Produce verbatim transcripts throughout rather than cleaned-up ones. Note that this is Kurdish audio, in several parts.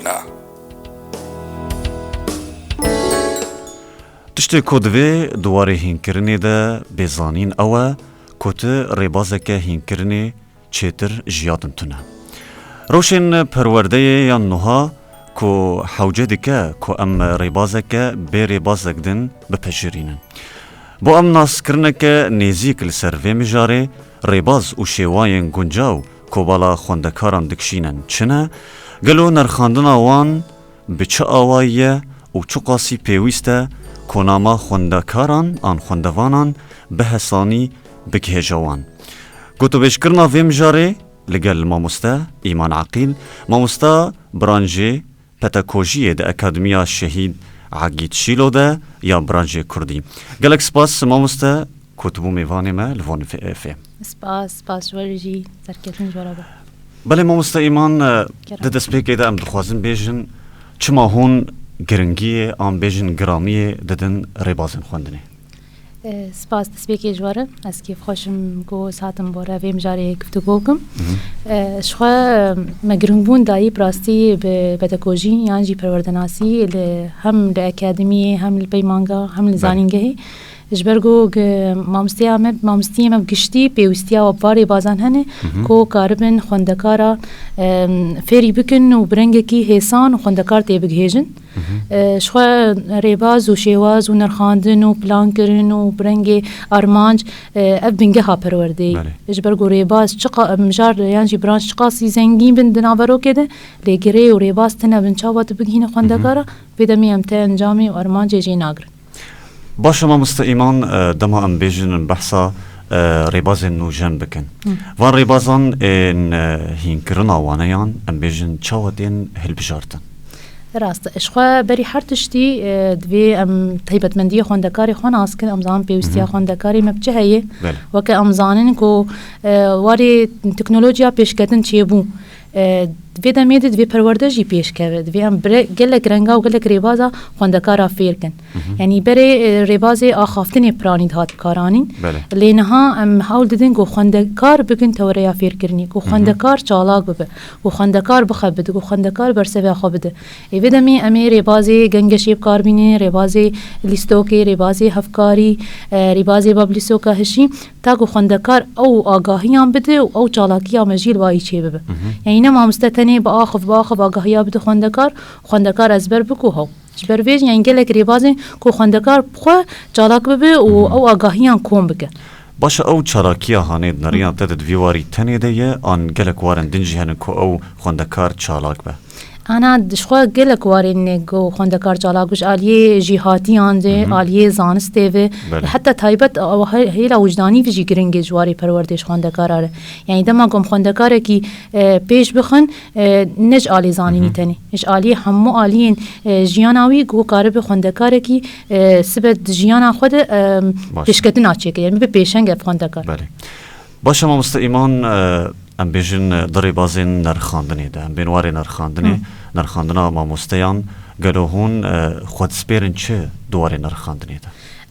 Na. Tiştê ku divê di warê hînkirinê de bê zanîn ew e ku tu rêbazeke hînkirinê çêtir ji ya din tune. Rewşên perwerdeyê yan nuha ku hewce dike ku em rêbazeke bê rêbazek din bipejirînin. Bo em naskirineke nêzîk li ser vê mijarê, rêbaz û şêwayên guncaw ku bala xwendekaran dikişînin çi ne? Gelo nerxandina wan bi çi awayî ye û çiqasî pêwîst e ku nama xwendekaran an xwendevanan bi hesanî bigihêje wan? Gotûbêjkirina vê mijarê li gel mamoste Îman Aqîl, mamosta branjê pedagojiyê di Akademiya Şehîd Egîd Şîlo de ya branjê kurdî. Gelek spas mamoste ku tu bû mêvanê me li Von F M. Spas, spas ji we re jî, serkeftin ji we re be. Belê mamoste Îman, e, Kerem. Di destpêkê de em dixwazin bêjin çima hûn giringiyê an bêjin giramiyê didin rêbazên xwendinê? E, spas destpêkê ji we re. Ez kêfxweş im ku ez hatim bo re vê mijarê guftûgo bikim. Mhm. E, ji xwe me giringbûn dayî bi rastî bi pedagojî yan jî perwerdenasî li hem li akademiyê hem li peymanga hem li Belê. Zanîngehê. Ji ber ku gi-, mamosteya me, mamostiyê me bi giştî pêwîstiya wan bi rêbazan hene Mhm. ku karibin xwendekara, em, fêrî bikin û bi rengekî hêsan xwendekar tê bigihêjin. Mhm. E, ji xwe rêbaz û şêwaz û nerxandin û plankirin û bi rengê armanc, e, ev bingeha perwerdeyê. Belê. Ji ber ku rêbaz çiqa-, mijar yan jî branş çiqasî zengîn bin di naverokê de, lê girê û rêbaz tune bin çawa tu bigihîne xwendekara, Mhm. vê demê em te encamê û armancê jê nagirin. Baş e, mamoste Îman, e, dema em bêjin behsa, e, rêbazên nûjen bikin. Hı. Van rêbazan ên, e, hînkirina wane yan em bêjin çawa tên hilbijartin? Rast e. Ji xwe berî her tiştî, e, divê em taybetmendiyê xwendekarê xwe nas kin, em zanin pêwîstiya Hı hı. xwendekarê me bi çi heye. Belê. Weke em zanin ku, e, warê teknolojiya pêşketin çêbû. E, vê demê de divê perwerde jî pêş keve. Divê em bire-, gelek renga û gelek rêbaza xwendekara fêr kin. Hı hı. Yanî berê, e, rêbazê axaftinê piranî dihat bikaranîn. Belê. Lê niha em hewl didin ku xwendekar bikin teoreya fêrkirinê, ku Hı hı. xwendekar çalak bibe, ku xwendekar bixebite, ku xwendekar berseviya xwe bide. Ê vê demê em ê rêbazê gengeşê bikar bînin, rêbazê lîstokê, rêbazê hevkarî, e, rêbazê bablîstoka hişî, ta ku xwendekar ew agahiyan bide û ew çalakiya me jî li wayî çêbibe. Mhm. Yanî ne mamoste tenê biaxiv, biaxiv agahiya bide xwendekar, xwendekar ezber bike û hew. Ji ber vê jî, yanî gelek rêbazên ku xwendekar bi xwe çalak bibe û Mhm. ew agahiyan kom bike. Baş e, ew çalakiya hanê di neriya te de di vî warî tenê de ye, an gelek warên din jî hene ku ew xwendekar çalak be? Ana, ji xwe gelek warên ne ku xwendekar çalak bû, ji aliyê jîhatiyan de, Mhm. aliyê zanistê ve, Belê. heta taybet ew he-, hêla wijdanî ve jî giring e ji warê perwerdê ji xwendekara re. Yanî dema ku em xwendekarekî, e, pêş bixin, e, ne ji alî zanînî Mhm. tenê, ji aliyê hemû aliyên, e, jiyana wî ku karibe xwendekarekî, e, sibe di jiyana xwe de, e, Baş. pêşketina çêke, yanî bibe pêşeng ev xwendekar. Belê. Baş e, mamoste Îman, e, em bêjin, e, di rêbazên nerxandinê de, em bên warê nerxandinê, Hı. nerxandina mamosteyan, gelo hûn, e, xwe dispêrin çi di warê nerxandinê de?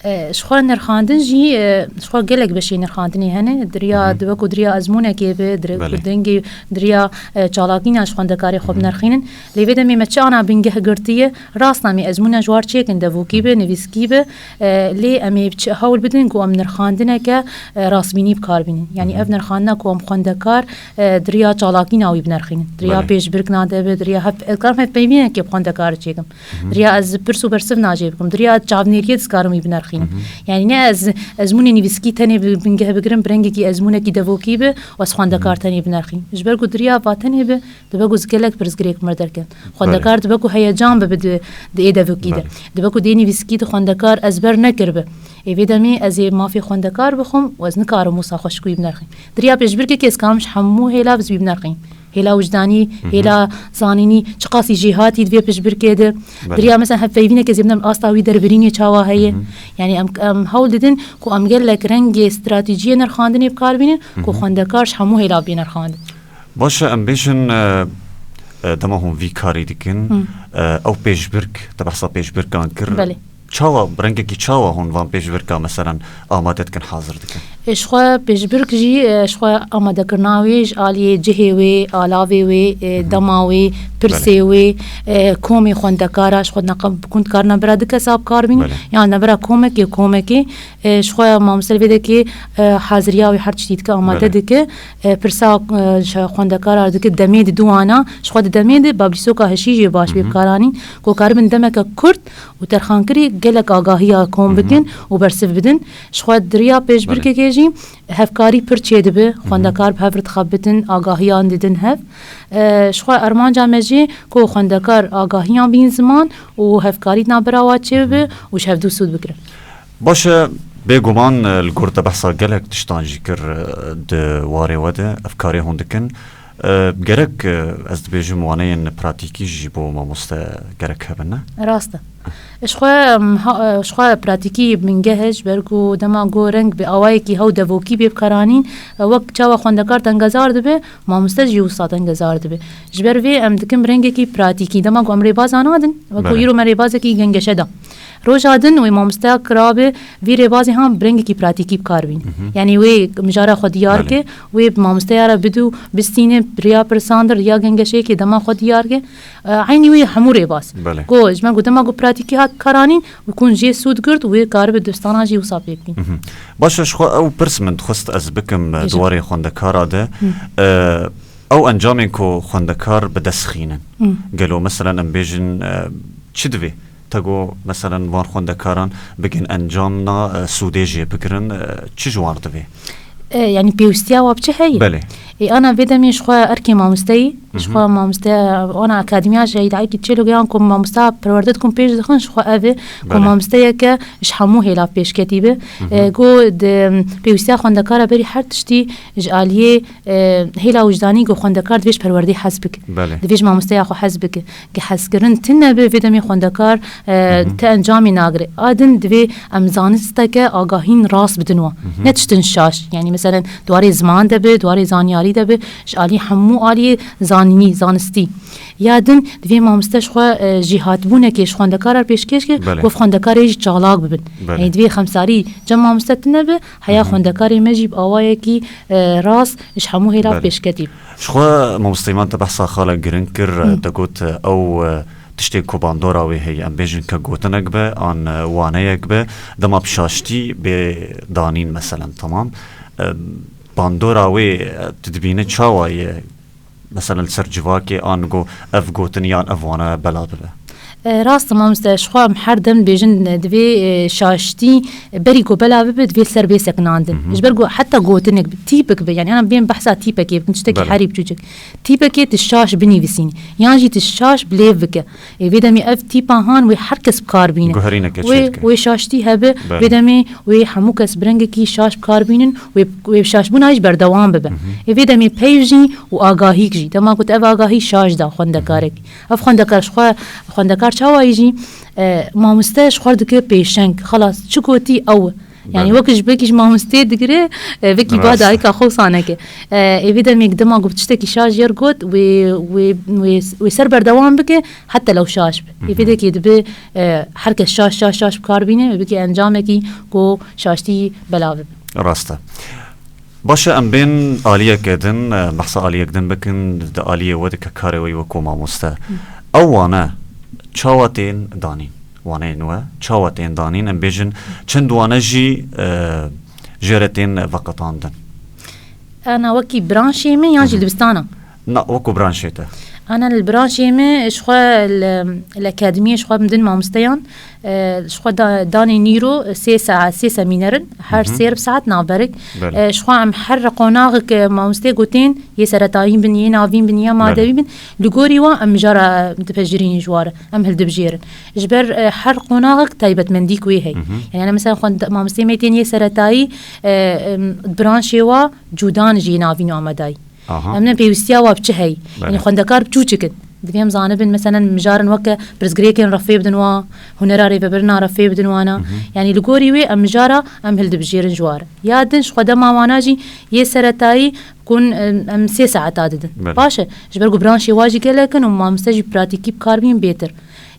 E, ji xwe nerxandin jî, e, ji xwe gelek beşê nerxandinê hene, di riya Hı hı. di wek û di riya ezmûnekê be, di re-, Belê. dengê, di riya, e, çalakîna ji xwendekarê xwe Hı hı. binerxînin. Lê vê demê me çi ana bingeh girtiye, rast e, em ê ezmûna ji war çêkin, devokî be, nivîskî be, e, lê em ê çi hewl bidin ku em nirxandineke, e, rastbînî bi kar bînin. Yanî Hı hı. ev nirxandina ku em xwendekar, e, di riya çalakîna wî binerxînin. Di riya Belê. pêşbirkina de be, di riya hev-, ez karim hevpeyvînekê bi xwendekar çêkim. Hı hı. Di riya ez pirs û bersivna jê bikim. Di riya çavnêriyê dikarim wî binerxînim. Hı hı. Yanî ne ez ezmûnê nivîskî tenê bi bingeh bigirim, bi rengekî ezmûnekî devokî be û ez xwendekar Hı hı. tenê binerxînim. Ji ber ku di riya va tenê be, Dibe ku gelek pirsgirêk bi me derkevin. Belê. Xwendekar dibe ku heyecan bibe di, di ê devokî de. Belê. Dibe ku di ê nivîskî de xwendekar ezber nekiribe. Ê vê demê ez ê mafê xwendekar bixwim û ez nikarim wisa xweşik wî binerxîm. Di riya pêşbirkekê ez karim ji hemû hêla bi zî wî binerxîm. Hêla wijdanî, Hı hı. hêla zanînî, çiqasî jêhatî di vê pêşbirkê de. Belê. Di riya mesela hevpeyvîneke zêde asta wî derbirînê çawa heye. Hı hı. Yanî em, em hewl didin ku em gelek rengê stratejiyê nirxandinê bi kar bînin ku Hı hı. xwendekar ji hemû hêla bê nirxandin. Baş e, em bêjin, e, e, dema hûn vî karî dikin, Hı. e, ew pêşbirk, te behsa pêşbirkan kir. Belê. Çawa, bi rengekî çawa hûn van pêşbirka, meselen, amade dikin, hazir dikin? E, ji xwe pêşbirk jî, e, ji xwe amadekirina wê ji aliyê cihê wê, alavê wê, e, dema wê, pirsê wê, e, komê xwendekara, ji xwe neqe bi ku dikarina bira du kesa bi kar bînin, Belê. yan nebira komekê, komekê, e, ji xwe mamoste li vê dekê, e, haziriya wê her tiştî dike, amade Belê. dike, e, pirsa, e, ji xwendekara dike, demê di diwana, ji xwe di demê de bablîsoka hişî jê baş bê Mhm. bikaranîn, ku karibin demeke kurt û terxankirî gelek agahiya kom Mhm. bikin û bersiv bidin. Ji xwe di riya pêşbirkekê jî hevkarî pir çêdibe, xwendekar bi hev re dixebitin, agahiyan didin hev. E, ji xwe armanca me jî ku xwendekar agahiyan bîn ziman û hevkarî di navbera wa çêbibe û ji hevdû sûd bigirin. Baş e, bêguman, e, li gor te behsa gelek tiştan jî kir, e, di warê we de ev karê hûn dikin. E, gerek, e, ez dibêjim waneyên pratîkî jî bo mamoste gerek hebin, ne? Rast e. Ji xwe, em, ha, e, ji xwe pratîkî bingeh e, ji ber ku dema ku reng bi awayekî hew devokî bê bikaranîn, e, wek çawa xwendekar tengezar dibe, mamoste jî wisa tengezar dibe. Ji ber vê em dikin bi rengekî pratîkî. Dema ku em rêbaza nadin, wek ku Belê. îro me rêbazekî gengeşe da. Roja din wê mamosteya kirabe vî rêbazê han bi rengekî pratîkî bikar bîn. Mhm. Yanî wê mijara xwe diyar Belê. ke, wê bi mamosteya re bidû, bistîne, riya pirsan de, riya gengeşeyekê dema xwe diyar ke. E, eynî wê hemû rêbaz. Belê. Ku ji me got dema ku pratîkî hat karanîn, wê kun jê sûd girt, wê karibe dostana jî wisa pê bikîn. Mhm. Baş e, ji xwe ew pirs min dixwest ez bikim, e, Bêje. di warê xwendekara de. Hı. E, ew encamên ku xwendekar bi dest xînin. Hı. Gelo, meselen, em bêjin, e, çi divê? Te got, meselen, van xwendekaran bikin encamna, e, sûdê jê bigirin, e, çi ji wan re divê? E, yanî pêwîstiya wa bi çi heye? Belê. Ê, ana vê demê ji xwe erkê mamosteyî, ji Hı hı. xwe mamoste, ana akademiya ji îdayekî çêlok yan ku mamosta perwerde dikin pêş dixin, ji xwe ev e ku Belê. mamosteyeke ji hemû hêla pêşketî be. Hı hı. E, ku di pêwîstiya xwendekara berî her tiştî ji aliyê, e, hêla wijdanî ku xwendekar divê ji perwerdê hez bike. Belê. Divê ji mamosteya xwe hez bike. Ke hezkirin tune be, vê demê xwendekar, e, Hı hı. ti encamê nagire. A din divê em zanisteke agahîn rast bidin wan. Hı hı. Ne tiştin şaş. Yanî, meselen, di warê ziman de be, di warê zanyarî de be, ji alî hemû aliyê zanînî, zanistî. Ya din divê mamoste ji xwe, e, jêhatbûnekê ji xwendekara pêşkêş ke, Belê. ku xwendekarê jî çalak bibin. Belê. Yanî, divê xemsarî cem mamoste tune be, heya Hı hı. xwendekarê me jî bi awayekî, e, rast ji hemû hêla Belê. pêşketî. Ji xwe mamosteyman te behsa xala giring kir, Hı. te got, ew, e, tiştê ku bandora wê heye, em bêjin ke gotinek be, an, e, waneyek be, dema bi şaştî bê danîn, meselen, tamam. E, bandora wê, e, tu dibîne çawa ye? Meselen, li ser civakê, an go ev gotin yan ev wane bela bibe? E, rast e, mamoste, ji xwe em her dem dibêjin, e, divê, e, şaştî, e, berî ku bela bibe, divê ser bê sekinandin. Mhm. Ji ber ku heta gotinek bi, tîpek bi, yanî, ana bên behsa tîpekê bikin, tiştekî Belê. herî biçûçik. Tîpekê tu şaş binivîsînî, yan jî tu şaş bi lêv bike. Ê, vê demê ev tîpa han wê her kes bi kar bîne. Guherîneke Wê, çêdike. wê şaştî hebe, Belê. vê demê wê hemû kes bi rengekî şaş bi kar bînin, wê, wê şaşbûna jî berdewam bibe. Mhm. Ê, vê demê peyv jî û agahîk jî. Dema ku tu ev agahî şaş da xwendekarek. Ev xwendekar ji xwe, xwendekar çawa yî jî, e, mamoste ji xwe dike pêşeng. Xelas, çi gotî ew. Yanî Belê. wek ji, belkî ji mamosteyê digire, e, belkî ba Rast. dayika xwe wisa neke. E, ê vê demê dema ku bi tiştekî şaş yer got, wê, wê, wê, wê ser berdewam bike, heta lew şaş be. Ê vê Mhm. dekê dibe, e, her kes şaş, şaş, şaş bi kar bîne, wê bike encamekî ku şaştî belav bibe. Rast e. Baş e, em bên aliyeke din, e, behsa aliyek din bikin, di aliyê we dike karê we wekû mamoste. Hı. Ew wane çawa tên danîn? Waneyên we çawa tên danîn? Em bêjin çend wane jî, e, jê re tên veqetandin? Ana wekî branşê min yan jî Hı hı. dibistana? Na, wekû branşê te. Ana li branşê min ji xwe li, li akademiyê ji xwe min din mamosteyan, e, ji xwe da, danê nîro sê saet, sê semîner in, her Hı hı. sêr bi saet navberek. Belê. E, ji xwe em her qonaxek, e, mamostê gotên, yê seretayî bin, yê navîn bin, ya madewî Belê. bin, li gorî wan em mijara dipejirînin ji wan re, em hildibijêrin. Ji ber, e, her qonaxek taybetmendîk wê heye. Hı hı. Yanî, mesela, xwend-, mamostê me tên yê seretayî, e, em, branşê wa cudan jî navîn û amadayî. Aha. Em ne pêwîstiya wa bi çi heye? Belê. Yanî, xwendekar bi çûçik in. Divê em zanibin, meselen, mijarin weke pirsgirêkên refê bidin wa, hunera rêvebirina refê bidin wana. Hı hı. Yanî, li gorî wê em mijara em hildibijêrin ji wan re. Ya din ji xwe dema wana jî yê seretayî kun, em, em sê saeta didin. Belê. Baş e, ji ber ku branşê wa jî gelek in û mamoste jî pratîkî bi kar bîn bêtir.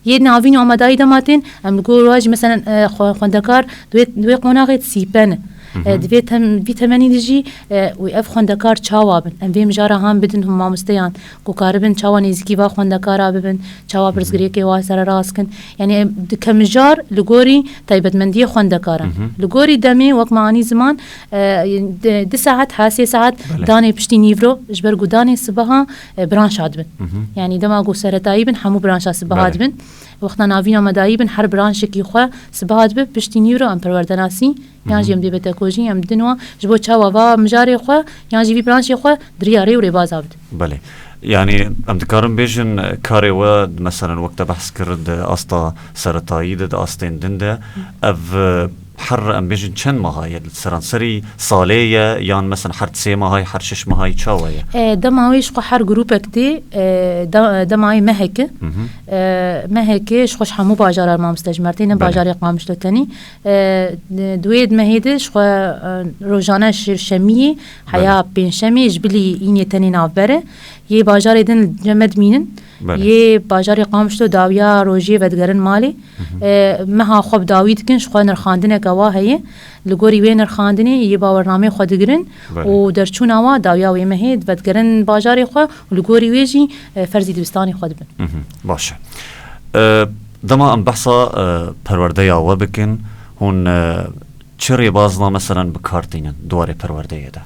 Yê navîn û amadayî dema tên, em li gor wa jî, meselen, e, xwe-, xwendekar di wê, di wê qonaxê sîpen e. E, di vê tem-, vî temenî de jî, e, û ev xwendekar çawa bin? Em vê mijara han bidin hûn mamosteyan ku karibin çawa nêzîkî va xwendekara bibin, çawa pirsgirêkê wa sererast kin. Yani, em, dike mijar li gorî taybetmendiyê xwendekaran. Li gorî demê, wek me anî ziman, e, di, di saet ha sê saet danê piştî nîvro, ji ber ku danê sibeha, e, branşa dibin. Yani, dema ku seretayî bin, hemû branşa sibeha dibin. Wexta navîna me dayî bin, her branşekî xwe sibeha dibe, piştî nîvro em perwerdenasî, yan jî em dê betekojî, em didin wan, ji bo çawa va mijarê xwe, yan jî vî branşê xwe di riya rê û rêbaza bidin. Belê. Yani, em dikarin bêjin, karê we, meselen, wek te behs kir, di asta seretayî de, di astên din de, ev, e, her, em bêjin, çend meha ye? Li seranserî salê ye, yan, meselen, her sê meha ye, her şeş meha ye, çawa ye? E, dema wê ji xwe her grûpek tê, e, de-, dema wê meheke, e, meheke ji xwe ji hemû bajaran mamoste ji me re tê, ne bajarê Qamişlo tenî. E, di wê mehê de ji xwe, e, rojane ji şemiyê heya pêncşemê ji bilî înê tenê navber e. Yê bajarê din li cem me dimînin. Belê. Yê bajarê Qamişlo dawiya rojê vedigerin malê. E, meha xwe bi dawî dikin, ji xwe nirxandineke wa heye. Li gorî wê nirxandinê yê bawernameyê xwe digirin Belê. û derçûna wa dawiya wê mehê vedigerin bajarê xwe û li gorî wê jî, e, ferzî dibistanê xwe dibin. Mhm, baş e. E, dema em behsa, e, perwerdeya we bikin, hûn, e, çi rêbazna, meselen, bi kar tînin di warê perwerdeyê de?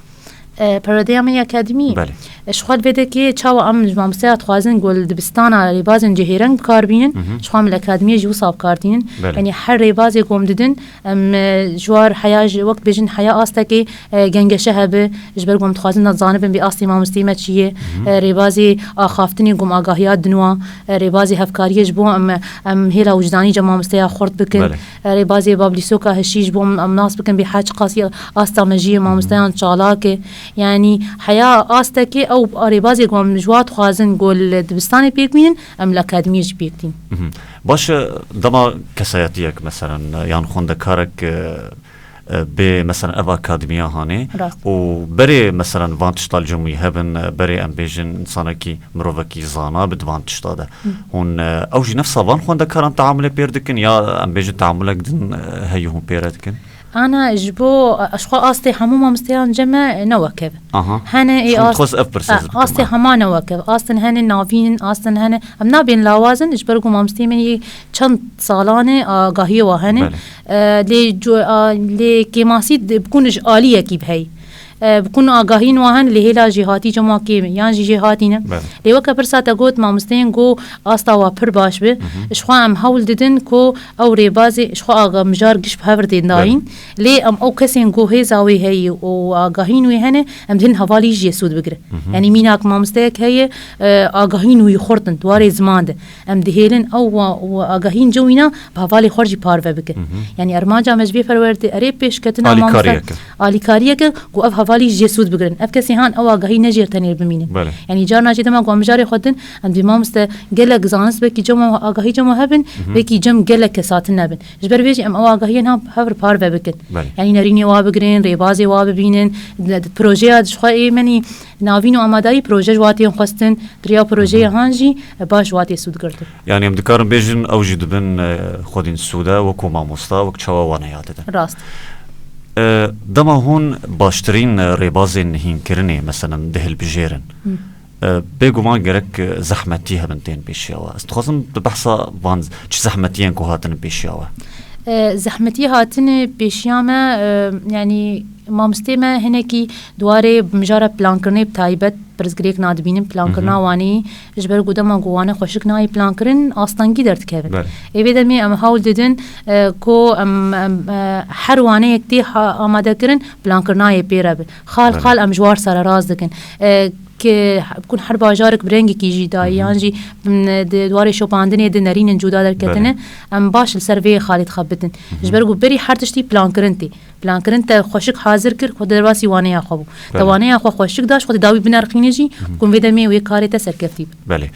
E, perwerdeya me ya akademî. Belê. E, ji xwe li vê dekê çawa em ji mamosteya dixwazin ku li dibistana rêbazên cihêreng bi kar bînin, Mhm. ji xwe em li akademiyê jî wisa bi kar tînin. Belê. Yani her rêbazê ku em didin, em, e, ji war heya ji, wek dibêjin, heya astekê, e, gengeşe hebe, ji ber ku em dixwazin zanibin bê astê mamosteyê me çi ye, Mhm. e, rêbazê axaftinê ku em agahiya din wan, e, rêbazê hevkariyê ji bo em, em hêla wijdanî cem mamosteya xurt bikin. Belê. Rêbazê bablîsoka hişî ji bo em, em nas bikin bê ha çiqas ya asta mejiyê mamosteyan çalak e. Yani heya astekê ew rêbazê ku em ji wa dixwazin ku li dibistanê pêk bînin, em li akademiyê jî pêk tîn. Mhm. Baş e, dema kesayetiyek, meselen, yan xwendekarek, e, e, bê, meselen, ev akademiya hanê Rast. û berê, meselen, van tişta li cem wî hebin, e, berê em bêjin insanekî, mirovekî zana bi di van tişta de. Hûn, e, ew jî nefsa van xwendekaran teamulê pêr dikin ya em bêjin teamulek din, e, heyî hûn pêre dikin? Ana ji bo, e, ji xwe astê hemû mamosteyan cem me ne wek ev. Aha. Hene ê Hûn ast-, dixwest ev pirse e, ez bikim, astê ha. hema ne wek ev. Astin hene navîn in, astin hene. Em nabên lawazin, ji ber ku mamosteyê me yê çend salan e, agahiyê wa hene. Belê. E, lê co-, a, lê kêmasî di-, bikun ji aliyekî bi hey. E, bikun agahîn wa hene, lê hêla jêhatî cem wa kêm e, yan jî jêhatî ne. Belê. Lê weke pirsa te got, mamosteyên ku asta wa pir baş be, Mhm. ji xwe em hewl didin ku ew rêbazê, ji xwe aga mijar giş bi hev re tên dayîn. Belê. Lê em ew kesên ku hêza wê heye û agahîn wê hene, em dihên hevalî jê sûd bigire. Mhm. Yani mînak mamosteyek heye, e, agahîn wî xurt in, di warê ziman de. Em dihêlin ew wa-, wa-, agahîn cewîna bi hevalê xwe jî parve bikin. Mhm. Yani armanca me ji vê perwerdê erê pêşketina mamoste-, Alîkariyeke. alîkariyeke ku ev hevalî jê sûd bigirin. Ev kesê han ew agahî ne jê tenê bimînin. Belê. Yani carna jê dema ku em mijarê xwe din, em dê mamoste gelek zanist belkî cem agahî cem hebin, Mhm. belkî cem gelek kesatin nebin. Ji ber vê jî em ew agahiyên han hev re parve bikin. Belê. Yani nerînê wa bigirin, rêbazê wa bibînin, d-, d-, projeya ji xwe ê menî navîn û amadayî proje ji wa tên xwestin, di riya projeyê han jî, e, baş ji wa tê sûd girtin. Yani em dikarin bêjin, ew jî dibin, e, xwedîn sûde, wekû mamosta, wek çawa waneya didin. Rast. E, dema hûn baştirîn, e, rêbazên hînkirinê, meselen, dihilbijêrin, Hı. e, bêguman gerek, e, zehmetî hebin tên pêşiya we. Ez dixwazim tu behsa van z-, çi zehmetiyên ku hatine pêşiya we? E, zehmetî hatine pêşiya me, e, yani mamostê me hinekî di warê mijara plankirinê bi taybet pirsgirêk nadibînin, plankirina Hı hı. waneyî, ji ber ku dema ku wane xweşik nayê plankirin, astengî derdikevin. Belê. Ê vê demê em hewl didin, e, ku em, em, e, her waneyek tê ha-, amadekirin, plankirina yê pê re be. Xal Belê. xal em ji war sererast dikin. E, ki bikun her bajarek bi rengekî jî dayî, Hı hı. yan jî, m, di warê şopandinê di nerînin cuda derketine, Belê. em baş li ser vê xalê dixebitin. Hı hı. Ji ber ku berî her tiştî plankirin tê. Plankirin te xweşik hazir kir, xwe derbasî waneya xwe bû. Te Belê. waneya xwe xweşik da, ji xwe te dawî binerxîne jî, Hı hı. ku vê demê wê karê te serkeftî be. Belê.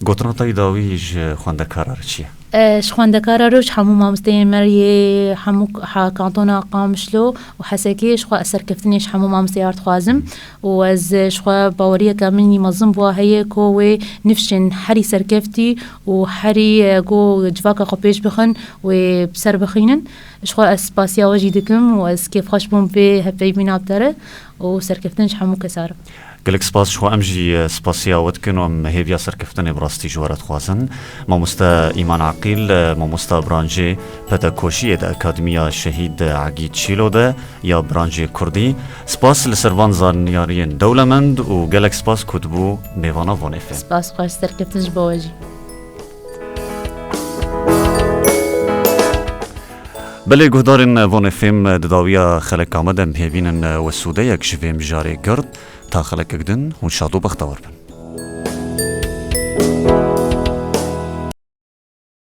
Gotina te yî dawî ji xwendekara re çi ye? E, ji xwendekara roj hemû mamosteyên me yê hemû ha kantona Qamişlo û Hesekê ji xwe ez serkeftinê ji hemû mamosteyar dixwazim û ez ji xwe baweriyeke min yî mezin bûwa heye ku wê nifşên herî serkeftî û herî, e, ku civaka xwe pêş bixin wê bi ser bixînin. Ji xwe ez spasiya we jî dikim û ez kêfxweş bûm vê hevpeyvîna bi te re û serkeftin ji hemû kesa re. Gelek spas ji xwe, em jî, e, spasiya we dikin û em hêviya serkeftinê bi rastî ji we re dixwazin. Mamoste Îman Aqîl, e, mamosta branjê pedagoşiyê di Akademiya Şehîd Egîd Şîlo de ya branjê Kurdî. Spas li ser van zanyariyên dewlemend û gelek spas ku dibû mêvana Von F M. Spas xweş, serkeftin ji bo we jî. Belê guhdarên Von F M, di dawiya xeleka me de em hêvînin we sûdeyek ji vê mijarê girt. Ta xelekek din, hûn şad û bextewar bin.